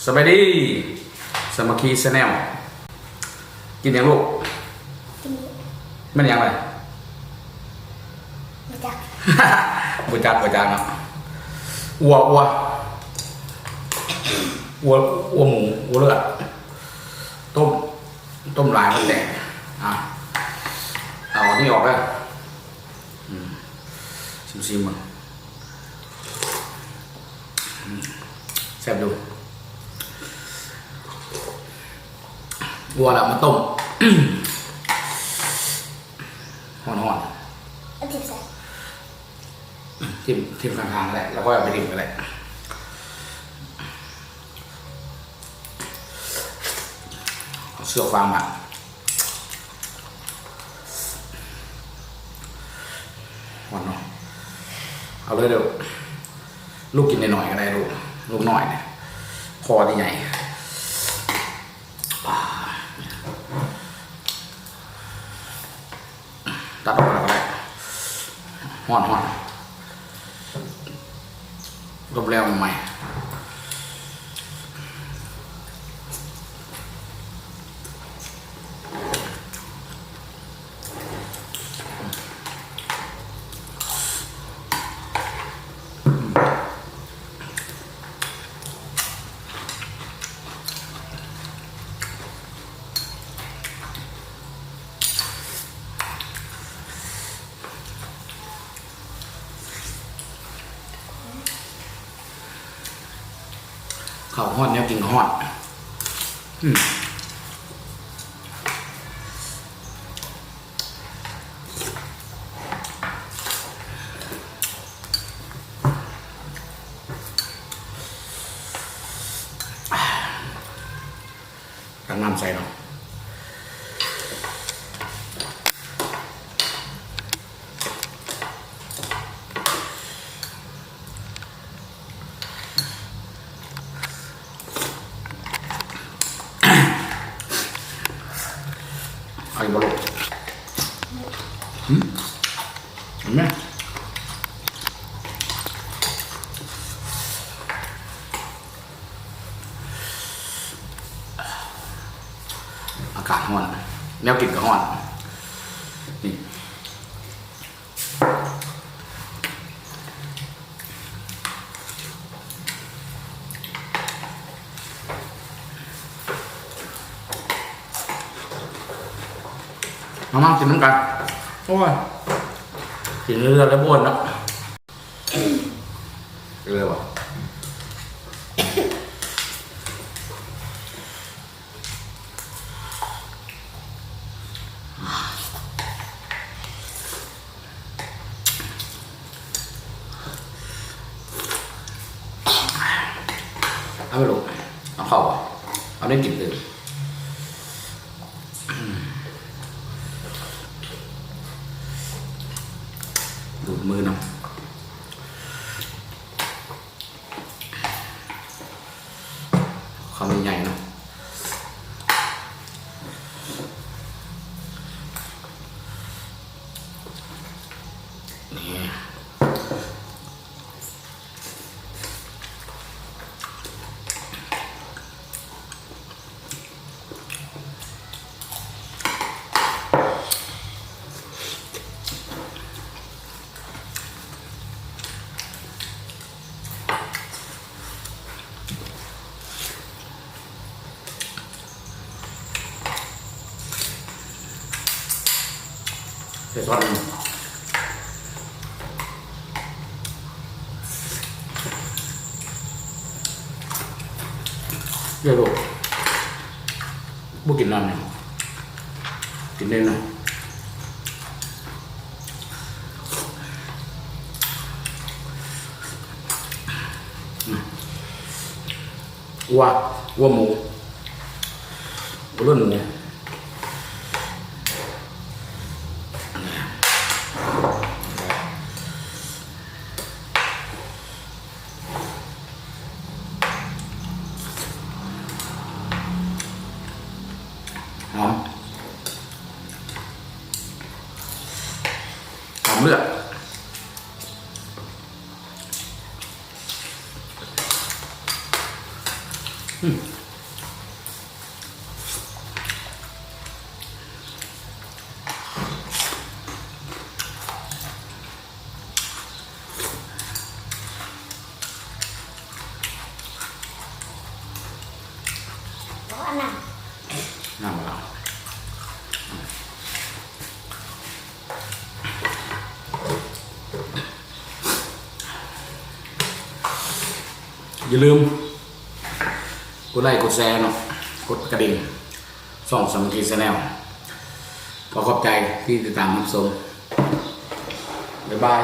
ສະບາຍດີ ສາມັກຄີແຊນແນວ ກິນຫຍັງລູກ? ແມ່ນຫຍັງລະ? ບໍ່ຈັກ ບໍ່ຈັກ ບໍ່ຈັກເນາະ. ອົ່ວ ອົ່ວ ອົ່ວ ອົ່ວໝູ ອົ່ວເລືອດ ຕົ້ມ ຕົ້ມຫຼາຍມັນແຕກ. ອ່າ ເອົາອັນນີ້ອອກເດີ. ອືມ ຊິມໆ ເບິ່ງ. ອືມ ແຊບຢູ່. ອົ່ວລະມາຕົ້ມ ຮ້ອນໆ ເອົາຖິ້ມໃສ່ ຖິ້ມ ຖິ້ມຂ້າງໆ ກໍໄດ້ ແລ້ວຄ່ອຍເອົາໄປຖິ້ມກໍໄດ້. ເອົາເຊືອກຟາງມາ. ຮ້ອນເນາະ ເອົາເລີຍເດີ້. ລູກກິນໜ້ອຍໆ ກໍໄດ້ລູກ ລູກນ້ອຍນີ້ ຄໍທີ່ໃຫຍ່. ອ່າ ຕັດອອກມາກໍໄດ້ ຮ້ອນໆ. ລົບແລ້ວໃໝ່. ເຂົ້າຮ້ອນ ແນວກິນກໍຮ້ອນ. ອືມ ຕັກນ້ຳໃສ່ເນາະ. ເອົາອີກບໍ່ລູກ? ຫືມ? ເຫັນໄໝ? ອາກາດຮ້ອນ ແນວກິນກໍຮ້ອນ. ນີ້ ມາ ມາກິນນຳກັນ. ໂອ້ຍ ກິນເລື້ອຍໆ ແລ້ວບໍ່ເນາະ. ເລີຍບໍ່? ເອົາໄປລູກ ເອົາເຂົ້າບໍ່? ເອົາໄດ້ກິນເລີຍ. ດູດມືນຳ. ຄຳໃຫຍ່ໆ ເນາະ ນີ້. ໃສ່ຊອດໜຶ່ງ. ເດີລູກ ບໍ່ກິນນ້ຳຫຍັງ ກິນເລີຍນະ. ອືມ ອົ່ວ ອົ່ວໝູ ອົ່ວລົ້ນໝູ. ຫອມ ຫອມເລືອດ. ນ້ຳລາວ ຢ່າລືມກົດໄລ້ກົດແຊເນາະ ກົດກະດິ່ງ ຊ່ອງສາມັກຄີແຊນແນວ. ຂໍຂອບໃຈທີ່ຕິດຕາມຮັບຊົມ. ບາຍບາຍ.